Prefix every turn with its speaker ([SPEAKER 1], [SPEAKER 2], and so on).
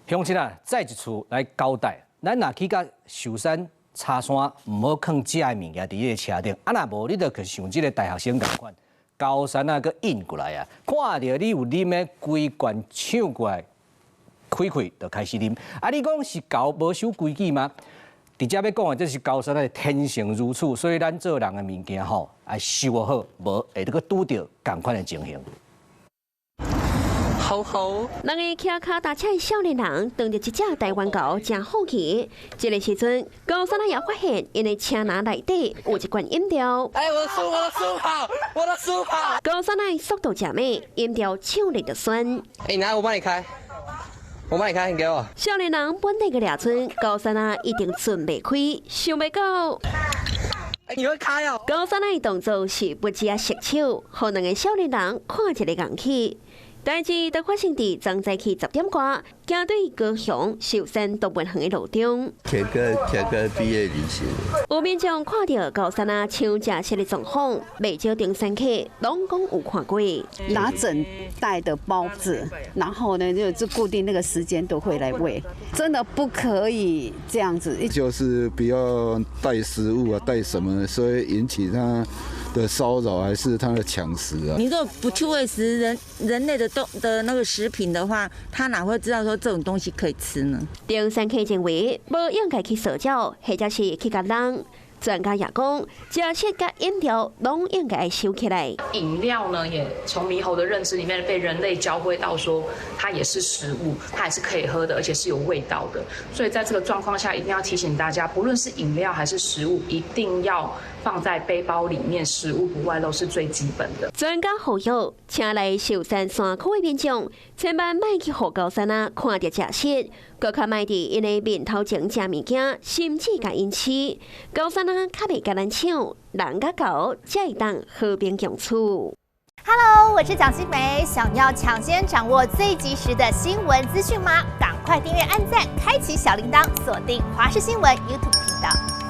[SPEAKER 1] 鄉親啊，再一次來交代，咱若去到壽山柴山，毋好囥食的物件佇你的車頂，啊若無，你就去像這个大學生仝款，高山啊，閣引過來啊，看著你有啉的，規罐搶過來，開開就開始啉。啊，你講是猴無守規矩嗎？佇遮欲講的，這是高山的天性如此，所以咱做人的物件吼，愛收好，無會閣拄著仝款的情形。
[SPEAKER 2] 好好，
[SPEAKER 3] 兩个騎跤踏車的少年人，當著一隻台灣猴誠好奇。這个時陣，高山仔也發現，𪜶的車籃內底有一罐飲料。
[SPEAKER 2] 哎，我的書，我的書包，我的書包。
[SPEAKER 3] 高山仔速度誠猛，飲料搶來就跣。
[SPEAKER 2] 哎，拿，我幫你開，我幫你開，你給我。
[SPEAKER 3] 少年人本來个掠準，高山仔一定順袂開，想袂到。
[SPEAKER 2] 你會開哦！
[SPEAKER 3] 高山仔的動作是不止啊熟手，予兩个少年人看一个硬氣。代誌就發生佇昨早起10點外，行對高雄壽山動物園的路中。
[SPEAKER 4] 前個畢業旅行。
[SPEAKER 3] 有民眾看著高山仔搶食食的狀況，袂少登山客攏講有看過。
[SPEAKER 5] 拿整袋的包子，然後呢就固定那個時間都會來餵，真的不可以這樣子。
[SPEAKER 6] 就是不要帶食物啊，帶什麼，所以引起他的騷擾還是他的搶食啊？
[SPEAKER 7] 你若不去餵食人類的動的那個食品的話，他哪會知道說這種東西可以吃呢？
[SPEAKER 3] 登山客認為，無應該去騷擾，或者是去共挵。專家也講，食食佮飲料攏應該收起來。
[SPEAKER 8] 飲料呢，也從獼猴的認知裡面被人類教會到說，它也是食物，它也是可以喝的，而且是有味道的。所以在這個狀況下，一定要提醒大家，不論是飲料還是食物，一定要放在背包裡面，食物不外露是最基本的。
[SPEAKER 3] 專家呼籲，前來壽山山區的民眾，千萬莫去予高山仔看著食食，閣較莫佇𪜶的面頭前食物件，甚至共𪜶飼。高山仔較袂共咱搶，人佮猴才會當和平共處。
[SPEAKER 9] Hello，我是蔣新梅，想要搶先掌握最及時的新聞資訊嗎？趕快訂閱、按讚、開啟小鈴鐺，鎖定華視新聞 YouTube 頻道。